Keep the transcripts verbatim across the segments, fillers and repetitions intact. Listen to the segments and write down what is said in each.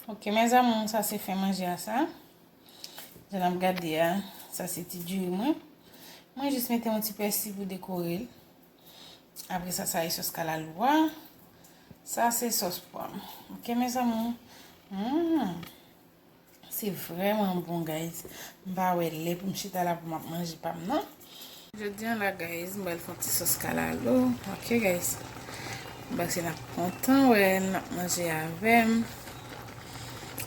Ok, mes amours, sa se fen manje a sa. Jan n ap gade a, sa se ti diri mwen. Mwen jis mete yon ti pèsi pou dekore l. Apre sa, sa e sòs kalalou a. Sa se sòs pwa m. Ok, mes amours. Mm. Se vrèman bon, guys. M pa wè lè pou m chita la pou m ap manje pa m, non. Jodi a la, guys, m pral fè yon ti sòs kalalou. Ok, guys. M panse n ap kontan wè l, n ap manje avè m.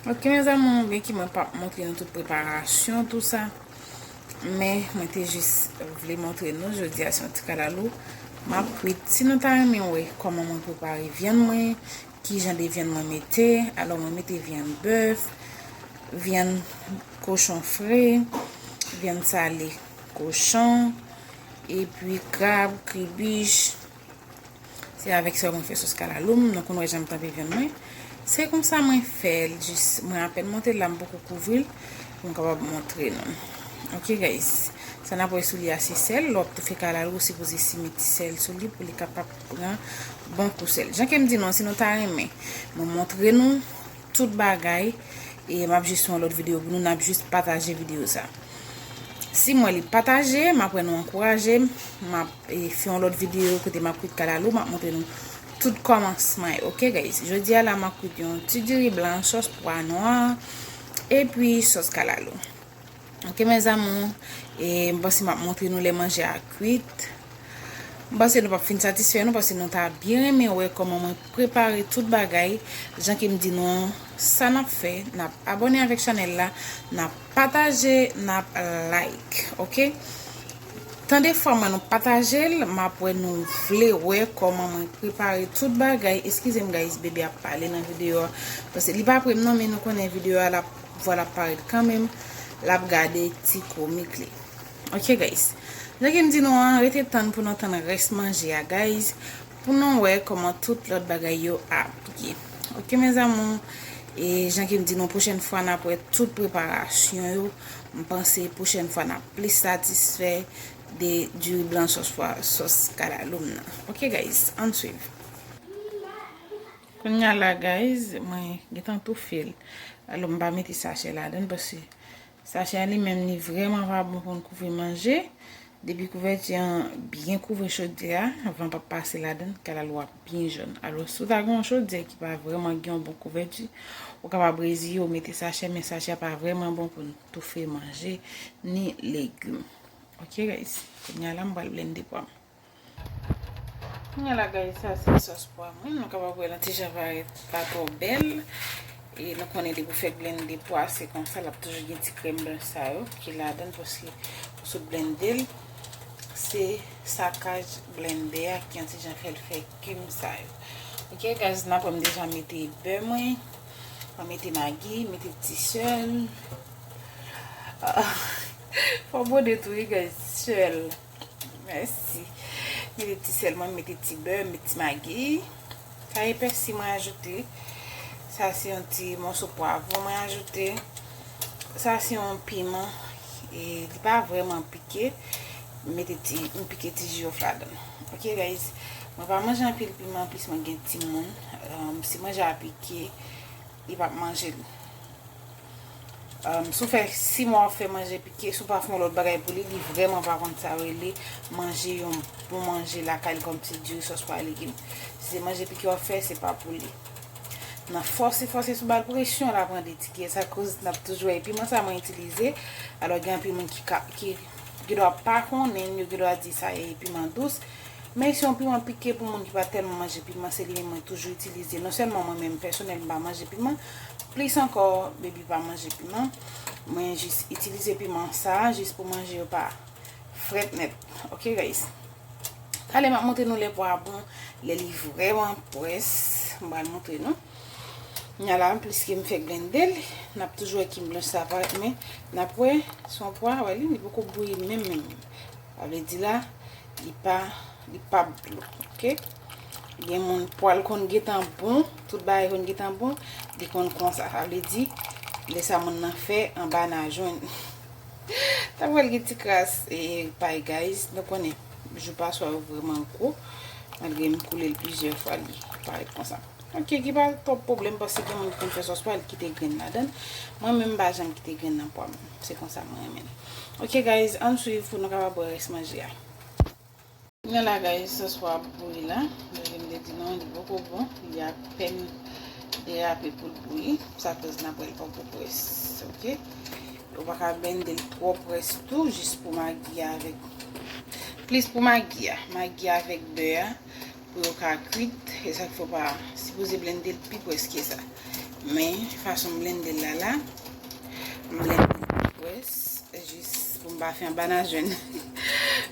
Ok, mes amours, byen ke mwen p ap montre nou tout preparasyon, tou sa. Men, mwen te jis vle montre nou, jodi a se yon ti kalalou m ap kwit. Si nou ta renmen wè kòman mwen prepare vyann mwen, ki jan de vyann mwen mete, alò mwen mete vyann bèf, vyann kochon fre, vyann sale kochon, epi krab, kribich. Se avèk sa mwen fè sòs kalalou m, nou konn wè jan m tanpe vyann mwen. Se konsa mwen fè l, jis mwen apèn monte l la, m poko kouvri l, pou m kapab montre nou. Ok, guys. Sa n ap wè sou li a se sèl, lè w ap tou fè kalalou, ou sipoze simen ti sèl sou li pou li kapab pran bon kou sèl. Jan ke m di nou, si nou ta renmen mwen montre nou tout bagay, e m ap jis fè yon lòt videyo pou nou, n ap jis pataje videyo sa. Si m wè li pataje, m ap wè nou ankouraje m, m ap, e, fè yon lòt videyo kote m ap kwit kalalou, m ap montre nou tout kòmansman yo, ok, guys? Jodi a la, m ap kwit yon ti diri blan, sòs pwa nwa, epi sòs kalalou. Ok, mes amours, e m panse m ap montre nou lè manje a kwit. M panse nou p ap fin satisfè, non, paske nou ta byen renmen wè kòman mwen prepare tout bagay. Jan ke m di nou, sa n ap fè, n ap abòne avèk chanèl la, n ap pataje, n ap like, ok? Tan de fwa mwen nou pataje l, m ap wè nou vle wè kòman mwen prepare tout bagay. Eskize m, guys, bebe ap pale nan videyo a. Paske li pa pre m non, men nou konnen videyo a l ap vwa l ap parèt kanmenm, l ap gade ti komik li. Ok, guys. Jan ke m di nou an, rete tann pou nou tann rès manje a, guys, pou nou wè kòman tout lòt bagay yo ap ye. Ok, mes amours, e jan ke m di nou, pwochèn fwa n ap wè tout preparasyon yo. M panse pwochèn fwa n ap plis satisfè de diri blan sòs pwa, sòs kalalou m nan. Ok, guys, ann swiv. Kounye a la, guys, mwen gentan toufe l. Alò, m pa mete sachè ladan l, paske sachè a li menm, li vrèman pa bon pou n kouvri manje. Depi kouvèti an byen kouvri chodyè a, van p ap pase ladan l, kalalou a byen jòn. Alò, si w ta gen yon chodyè ki pa vrèman gen yon bon kouvèti, ou kapab reziye w mete sachè, men sachè a pa vrèman bon pou n toufe manje, ni legim. Ok, guys, kounye a la, m pral blende pwa m. Kounye a la, guys, sa se sòs pwa mwen. Nou kapab wè l an ti jan parèt pa twò bèl. E nou konnen depi w fè blende pwa, se konsa, l ap toujou gen ti krèm blanch sa yo ki ladan l, paske ou sot blende l, se sakaj blendè a ki an ti jan fè l fè kim sa yo. Ok, guys, n ap wè m deja mete bè mwen, mwen mete magi, mete ti sèl. Ah, fò bwode tou, wi, guys, sèl. Mèsi. Mete ti sèl mwen, mete ti bè, mete ti magi. Sa e pèsi mwen ajoute. Sa se yon ti moso pwavwon mwen ajoute. Sa se yon piman. E li pa vrèman pike. Mete ti, m pike ti jiwòf ladan l. Ok, guys. Mwen pa manje anpil piman, anplis mwen gen timoun. Um, si manje a pike, li p ap manje l. Um, si w fè, si mwen w ap fè manje pike, si w pa fè yon lòt bagay pou li, li vrèman pa konn sa yo rele manje yon bon manje lakay li, kòmsi diri sòs pwa legim. Si se manje pike w ap fè, se pa pou li. Nan fòse, fòse sou ba l presyon, l ap pran de ti kyès akoz n ap toujou wè piman sa mwen itilize. Alò, gen anpil moun ki ka, ki gendwa pa konnen, yo gendwa di sa e piman dous. Men se yon piman pike pou moun ki pa tèlman manje piman, se li menm mwen toujou itilize. Non sèlman mwen menm pèsonèl m pa manje piman, plis ankò, baby pa manje piman. Mwen jis itilize piman sa a jis pou manje yo pa frèt nèt. Ok, guys. Talè m ap montre nou lè pwa a bon, lè li vrèman près, m pral montre nou. Kounye a la, pliske m fèk blende l, n ap toujou wè kim blanch sa parèt, men n ap wè se yon pwa, wè li, li poko bouyi menm, menm. Sa vle di la, li pa, li pa dlo, ok? Gen moun pwa l konn gentan bon, tout bagay konn gentan bon, li konn konsa. Sa vle di, lè sa moun nan fè, anba n a jwenn. T ap wè l gen ti kras, e, pay, guys, nou konnen, jou paswa yo vrèman gwo, malgre m koule l plizyè fwa, li parèt konsa. Ok, ki pa twòp pwoblèm, paske gen moun ki konn fè sòs pwa, l kite grenn ladan l. Mwen menm, m pa janm kite grenn nan pwa m. Se konsa mwen renmen l. Ok, guys, ann swiv pou nou kapab wè rès manje a. Kounye a la, guys, sòs pwa ap bouyi la. Jan m te di nou, li poko bon. Li apèn derape pou l bouyi. Sa koz n ap wè l poko près. Ok? Ou pa ka blende l twò près tou, jis pou magi a avèk, plis pou magi a. Magi a avèk bè a, pou yo ka kwit. E sa k fè w pa sipoze blende l pi près ke sa. Men, fason m blende l la la, m blende l pi près, jis pou m pa fè anba nan jwenn.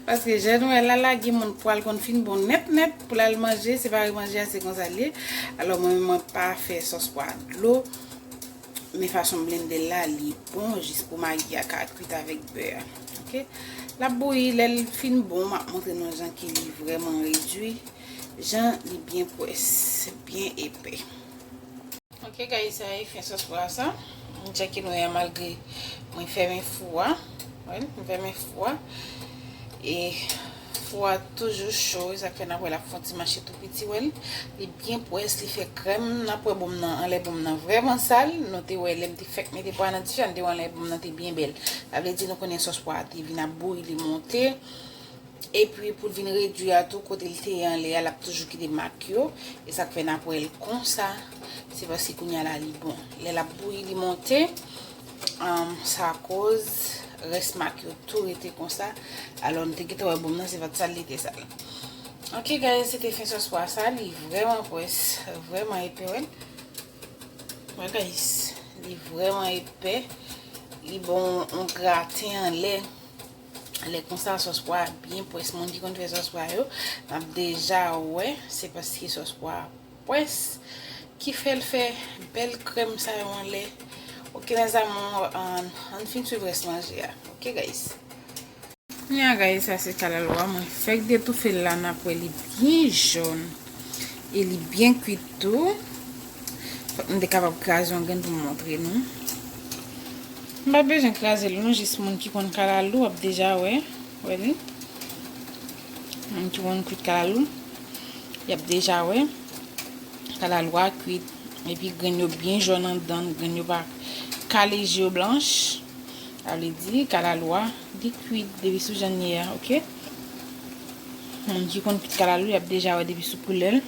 Paske jan nou wè la la, gen moun pwa l konn fin bon nèt nèt, pou l al manje, separe manje a, se konsa l ye. Alò, mwen menm, mwen pa fè sòs pwa dlo. Men fason m blende l la, li bon jis pou magi a ka kwit avèk bè a. Ok? L ap bouyi, lè l fin bon, m ap montre nou jan ke li vrèman redui, jan li byen pwès, byen epè. Ok, guys, sa e fen sòs pwa sa. M tcheke nou wè malgre mwen fèmen fou a. Wè, m fèmen fou a. E fou a toujou cho, e sa k fè n ap wè l ap fè yon ti mache tou piti, wè l. Li byen pwès, li fè krèm. N ap wè bon m nan, anlè bon m nan vrèman sal. Nou te wè lè m te fèk mete pwa nan dife a, n te wè anlè bon m nan te byen bèl. Sa vle di nou konnen sòs pwa a te vin ap bouyi, li monte. Epi pou l vin redui a tou, kote l te ye anlè a, l ap toujou kite mak yo. E sa k fè n ap wè l konsa. Se paske kounye a la li bon. Lè l ap bouyi, li monte. Sa koz rès mak yo tou rete konsa. Alò, nou te gentan wè bon m nan, se pa t sal li te sal. Ok, guys, se te fen sòs pwa sa. Li vrèman pwès, vrèman epè, wè. Wè, guys, li vrèman epè. Li bon, yon graten anlè. Lè konsa, sòs pwa a byen pwès. Moun ki konn fè sòs pwa yo, n ap deja wè, se paske sòs pwa a pwès ki fè l fè bèl krèm sa yo anlè. Ok, mes amours, ann, ann fin swiv rès manje a. Ok, guys. Kounye a, guys, sa se kalalou a. Mwen fèk detoufe l la, n ap wè li byen jòn. E li byen kwit tou. Fòk m te kapab kraze yon grenn pou m montre nou. M pa bezwen kraze l non, jis moun ki konn kalalou ap deja wè. Wè li. Moun ki konn kwit kalalou, y ap deja wè. Kalalou a kwit. Epi grenn yo byen jòn anndan, grenn yo pa kale, je yo blanch. Sa vle di kalalou a, li kwit depi sou jan l ye a, ok? Moun ki konn kwit kalalou, y ap deja wè depi sou koulè l.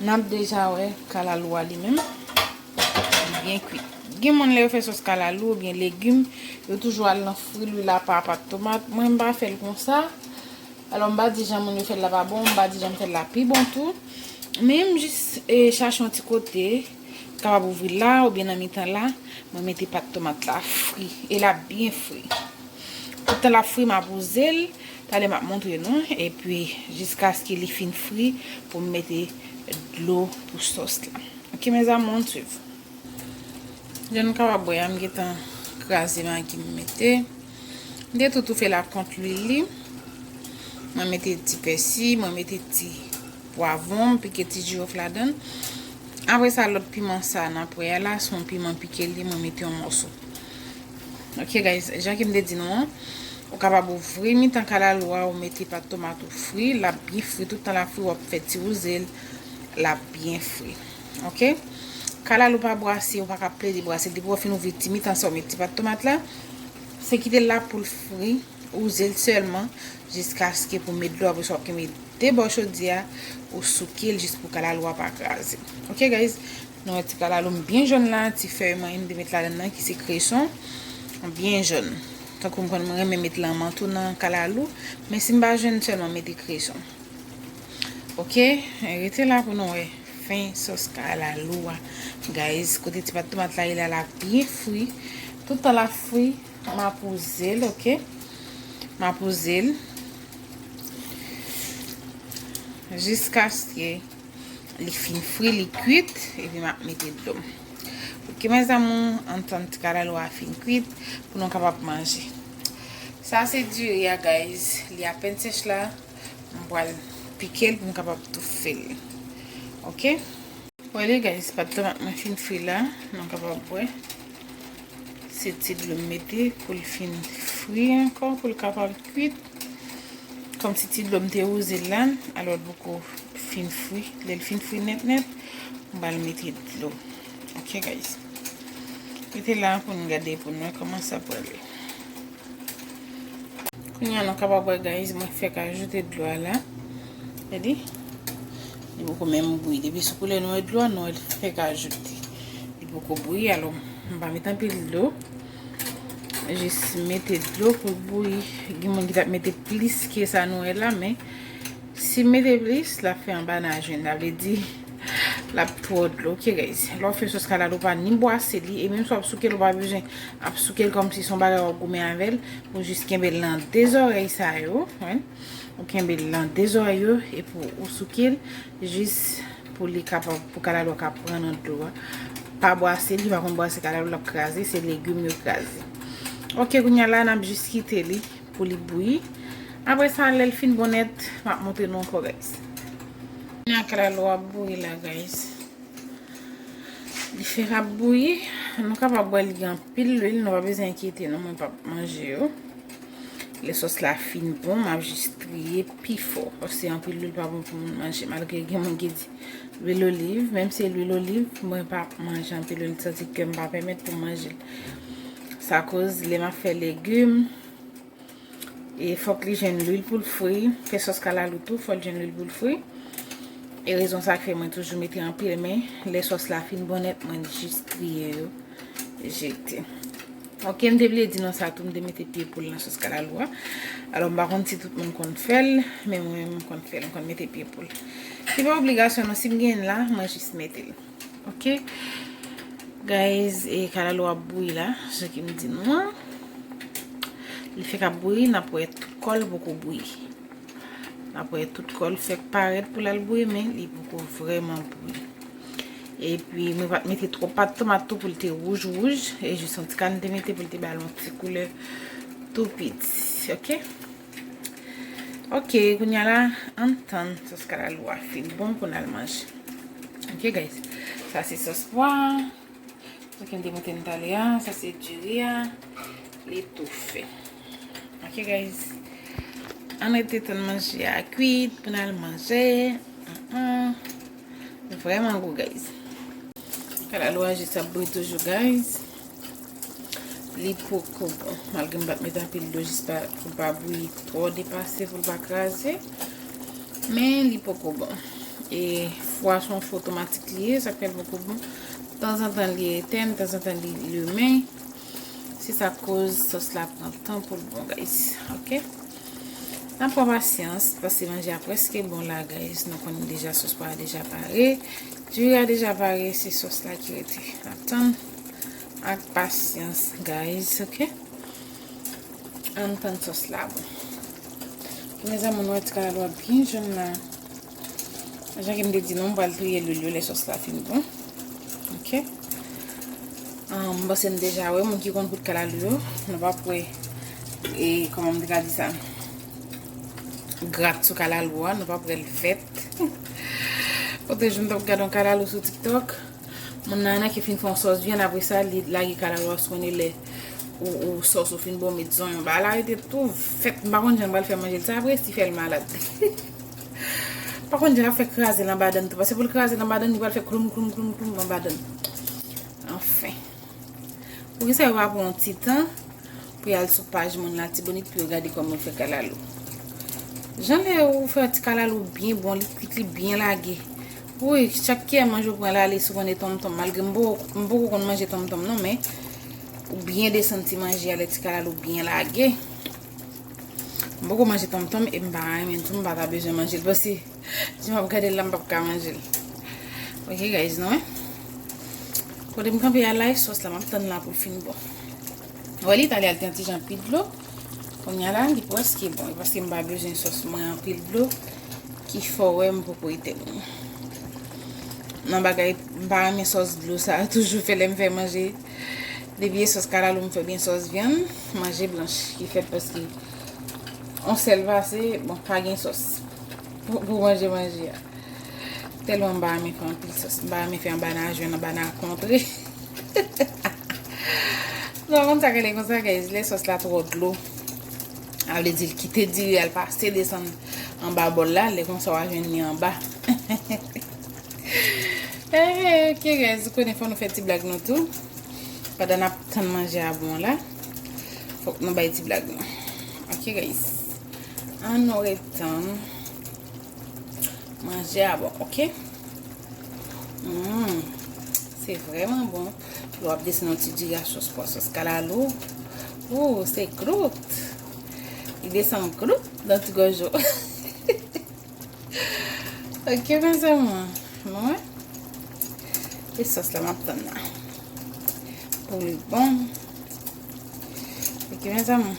N ap deja wè kalalou a li menm. Li byen kwit. Gen moun lè yo fè sòs kalalou oubyen legim, yo toujou al nan fri lwil apa, pat tomat. Mwen, m pa fè l konsa. Alò, m pa di jan moun yo fè l la pa bon, m pa di jan m fè l la pi bon tou. Men m jis, e, chache yon ti kote, kapab ouvri la oubyen nan mitan la, mwen mete pat tomat la fri. E l ap byen fri. Tout tan l ap fri, m ap wouze l. Talè m ap montre nou. Epi, jiskaske li fin fri, pou m mete dlo pou sòs la. Ok, mes amours, ann swiv. Jan nou kapab wè a, m gentan kraze magi m mete. M te tou toufe l ak kont lwil li. Mwen mete ti pèsi, mwen mete ti pwavwon, m pike ti jiwòf ladan l. Apre sa, lòt piman sa n ap wè a la, se yon piman pike li, mwen mete yon mòso. Ok, guys, jan ke m te di nou an, ou kapab ouvri mitan kalalou a, ou mete pat tomat ou fri, l ap byen fri, tout tan l ap fri, w ap fè ti wouze l, l ap byen fri. Ok? Kalalou pa bwase, ou pa ka plede bwase l. Depi w fin ouvri ti mitan sa, ou met ti pat tomat la, se kite l la pou l fri, wouze l sèlman, jiskaske pou met dlo, apre sa w ap kenbe de bò chodyè a, ou souke l jis pou kalalou a pa kraze. Ok, guys? Nou wè ti kalalou m byen jòn la, ti fèy manyen m te met ladan nan ki se kreson, byen jòn. Tankou m konn mwen renmen met lanman tou nan kalalou, men si m pa jwenn sèlman mete kreson. Ok, rete la pou nou wè fen sòs kalalou a. Guys, kote ti pat tomat la ye la, l ap byen fri. Tout tan l ap fri, m ap wouze l, ok? M ap wouze l. Jiskaske li fin fri, li kwit, epi m ap mete dlo m. Ok, mes amours, ann tann ti kalalou a fin kwit pou nou kapab manje. Sa se diri a, guys. Li apèn sèch la. M pral pike l pou m kapab toufe l. Ok? Wè li, guys, pat tomat mwen fin fri la. Nou kapab wè. Se ti dlo m mete pou l fin fri ankò, pou l kapab kwit. Kòmsi ti dlo m te wouze l la, alò l poko Fin fri, lè l fin fri nèt nèt, m pral mete dlo. Ok, guys. Rete la pou n gade, pou n wè kòman sa prale. Kounye a nou kapab wè, guys, mwen fèk ajoute dlo a la. Gade. Li poko menm bouyi. Depi sou koulè nou wè dlo a, nou wè l fèk ajoute. Li poko bouyi, alò m pa met anpil dlo. Jis mete dlo pou l bouyi. Gen moun ki t ap mete plis ke sa nou wè la, men si m mete plis, l ap fè anba n a jwenn. Sa vle di, l ap twò dlo. Ok, guys. Lè w fè sòs kalalou, pa ni bwase li. E menm si w ap souke l, ou pa bezwen ap souke l kòmsi se yon bagay w ap goumen avè l. Ou jis kenbe l nan de zòrèy sa yo. Wi. Ou kenbe l nan de zòrèy yo. Epi ou souke l. Jis pou li kapab, pou kalalou a ka pran nan dlo a. Pa bwase, li pa konn bwase kalalou, l ap kraze, se legim yo kraze. Ok, kounye a la, n ap jis kite li pou li bouyi. Apre sa, lè l fin bon nèt, m ap montre nou ankò, guys. Kounye a kalalou ap bouyi la, guys. Li fèk ap bouyi. Nou kapab wè li gen anpil lwil, nou pa bezwen enkyete nou, mwen p ap manje yo. Lè sòs la fin bon, m ap jis triye pi fò. Paske anpil lwil pa bon pou moun manje. Malgre gen moun ki di lwil oliv, menm si se lwil oliv, mwen p ap manje anpil lwil, santi kè m pa pèmèt pou m manje l. Sa koz lè m ap fè legim, e fòk li jwenn lwil pou l fri. Fè sòs kalalou tou, fò l jwenn lwil pou l fri. E rezon sa k fè mwen toujou mete anpil, men lè sòs la fin bon nèt, mwen jis triye yo, jete. Ok, m te bliye di nou sa tou, m te mete pye poul nan sòs kalalou a. Alò, m pa konn si tout moun konn fè l, men mwen menm m konn fè l, m konn mete pye poul. Li pa obligasyon non, si m gen l la, mwen jis mete l. Ok? Guys, e kalalou ap bouyi la, jan ke m di nou an. Li fèk ap bouyi, n ap wè tout kò l poko bouyi. N ap wè tout kò l fèk parèt pou l al bouyi, men li poko vrèman bouyi. Epi, mwen pa t mete twòp pat tomat tou pou l te wouj wouj. E jis yon ti kal m te mete pou l te ba l yon ti koulè tou piti. Ok? Ok, kounye a la, ann tann sòs kalalou a fin bon pou n al manje. Ok, guys. Sa se sòs pwa. Sa ke m te montre nou talè a, sa se diri a, li tou fè. Ok, guys. Ann rete tann manje a kwit pou n al manje. Mm, mm. Vrèman gou, guys. Kalalou a jis ap bouyi toujou, guys. Li poko bon. Malgre m pa t met anpil dlo jis pa, pou l pa bouyi twò depase, pou l pa kraze. Men li poko bon. E fwa se yon fwa otomatik li ye, sa k fè l poko bon. Tanzantan li etèn, tanzantan li limen. Se sa k koz sòs la pran tan pou l bon, guys. Ok? N ap pran pasyans, paske manje a prèske bon la, guys. Nou konnen deja sòs pwa a deja pare. Diri a deja pare, se sòs la ki rete. N ap tann ak pasyans, guys, ok? Ann tann sòs la bon. Mezanmi, nou wè ti kalalou a byen jòn la. Jan ke m te di nou, m pral triye lwil yo lè sòs la fin bon. Ok? Ahn, m panse n deja wè, moun ki konn kout kalalou yo, nou p ap wè, e, kòman m te ka di sa? Grat sou kalalou a, nou p ap wè l vèt. Otrejou, m t ap gade yon kalalou sou TikTok. Moun nan, nan ki fin fè yon sòs vyann, apre sa, li lage kalalou a sou konnen lè ou, ou sòs ou fin bon, met zonyon. Bagay la rete tou vèt, m pa konn jan m pral fè manje l. Sa ap resi fè l malad. Pa konn jan l ap fè kraze l anba dan tou. Paske pou l kraze l anba dan, li pral fè kloum, kloum, kloum, kloum anba dan. Anfen. Poukisa yo pa pran yon ti tan pou y al sou paj moun Latibonit pou yo gade kòman yo fè kalalou? Jan lè ou fè ti kalalou byen bon, li kwit, li byen lage. Wi, chak kiyè manje ou pran l ale sou konnen tonmtonm. Malgre m poko, m poko konn manje tonmtonm non, men ou byen desann ti manje a lè ti kalalou byen lage. M poko manje tonmtonm e m pa renmen tou, m pa ta bezwen manje l paske jan m ap gade l la, m p ap ka manje l. Ok, guys, nou wè. Kote m kanpe a la, e sòs la, m ap tann la pou l fin bon. Wè, li t ale al te yon ti jan pi dlo. Kounye a la, li prèske bon. E paske m pa bezwen sòs mwen anpil dlo. Ki fè w wè m poko etèn. Nan bagay, m pa renmen sòs dlo sa. Toujou fè lè m fè manje. Depi e sòs kalalou m fè oubyen sòs vyann, manje blanch ki fèt paske yon sèl pase, bon, pa gen sòs pou, pou manje manje a. Tèlman m pa renmen fè anpil sòs, m pa renmen fè anba nan jwenn, anba nan kontre. Nou konn sa k rele konsa, guys, lè sòs la twò dlo. A vle di l kite diri a l pase desann anba bòl la, lè konsa w a jwenn li anba. Eh, ok, guys, ou konnen fò nou fè ti blag nou tou. Pandan n ap tann manje a bon la, fòk nou bay ti blag nou. Ok, guys. An nou ret tann manje a bon, ok? Mm, se vrèman bon. Lè w ap desann yon ti diri a sòs pwa, sòs kalalou. Ou, se krout. Li desann krout nan ti gòj ou. Ok, mezanmi. Mwen, e sòs la m ap tann la. Pou li bon. Ok, mezanmi.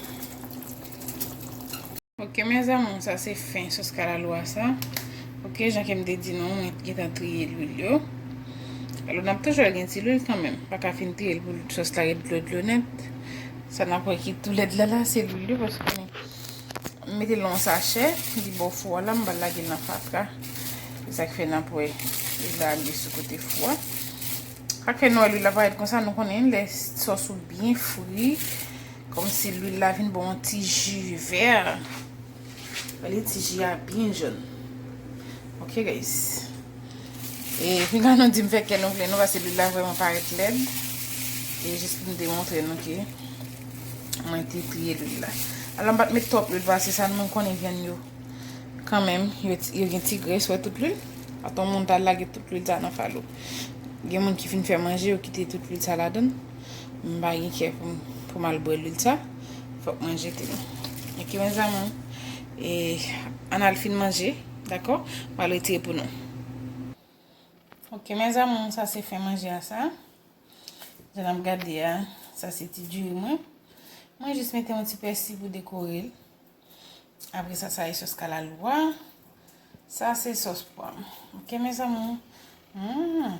Ok, mezanmi, sa se fen sòs kalalou a sa. Ok, jan ke m te di nou, mwen gentan triye lwil yo. Alò, n ap toujou gen ti lwil kanmenm. Pa ka fin triye l pou sòs la ret dlo dlo nèt. Sa n ap wè ki tou lèd la la, se lwil yo, paske m mete l nan yon sachè, li bò fou a la, m pral lage l nan fatra. Se sa k fè n ap wè lwil la ale sou kote fou a. Sa k fè nou wè lwil la parèt konsa, nou konnen lè sòs ou byen fri, kòmsi lwil la vin ba w yon ti ji vè. Wè li ti ji a byen jòn. Ok, guys. E pinga nou di m fè kè nou vle nou, paske lwil la vrèman parèt lèd. E jis pou m te montre nou ke mwen te triye lwil la. Alò, m pa t met twòp lwil, paske sa nou konnen vyann yo. Kanmenm, yo, yo gen ti grès, wè tout lwil. Atò, moun ta lage tout lwil sa nan falo. Gen moun ki fin fè manje, yo kite tout lwil sa ladann. M pa gen kè pou m, pou m al bwè lwil sa. Fòk mwen jete li. Ok, mezanmi. E, ann al fin manje, dakò? M al retire pou nou. Ok, mezanmi, sa se fen manje a sa. Jan n ap gade a, sa se ti diri mwen. Mwen jis mete yon ti pèsi pou dekore l. Apre sa, sa e sòs kalalou a. Sa se sòs pwa m. Ok, mezanmi. Mm.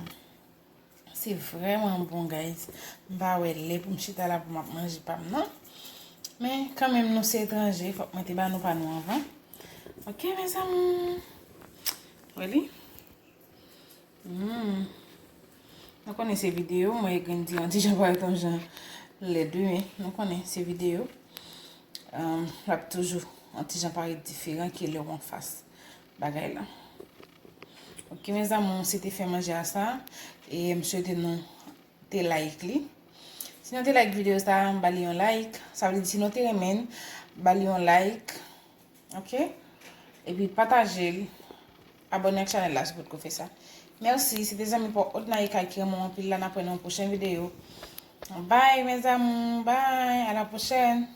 Se vrèman bon, guys. M pa wè lè pou m chita la pou m ap manje pa m nan. Men, kanmenm, nou se etranje, fòk mwen te ba nou pa nou anvan. Ok, mezanmi. Wè li? Mm. Nou konnen se videyo, mwen e grenn di yon ti jan parèt yon jan lèd, wi, men nou konnen se videyo. Um, l ap toujou yon ti jan parèt diferan ke lè w anfas bagay la. Ok, mezanmi, se te fen manje a sa. E m swete nou te like li. Si nou te like videyo sa, ba li yon like. Sa vle di si nou te renmen, ba li yon like. Ok? Epi pataje l. Abòne ak chanèl la si w potko fè sa. Mèsi, se te zanmi pa w Otnaïka ki renmen w anpil la. N ap wè nan yon pwochen videyo. Bye, mes amours. Bye. À la prochaine.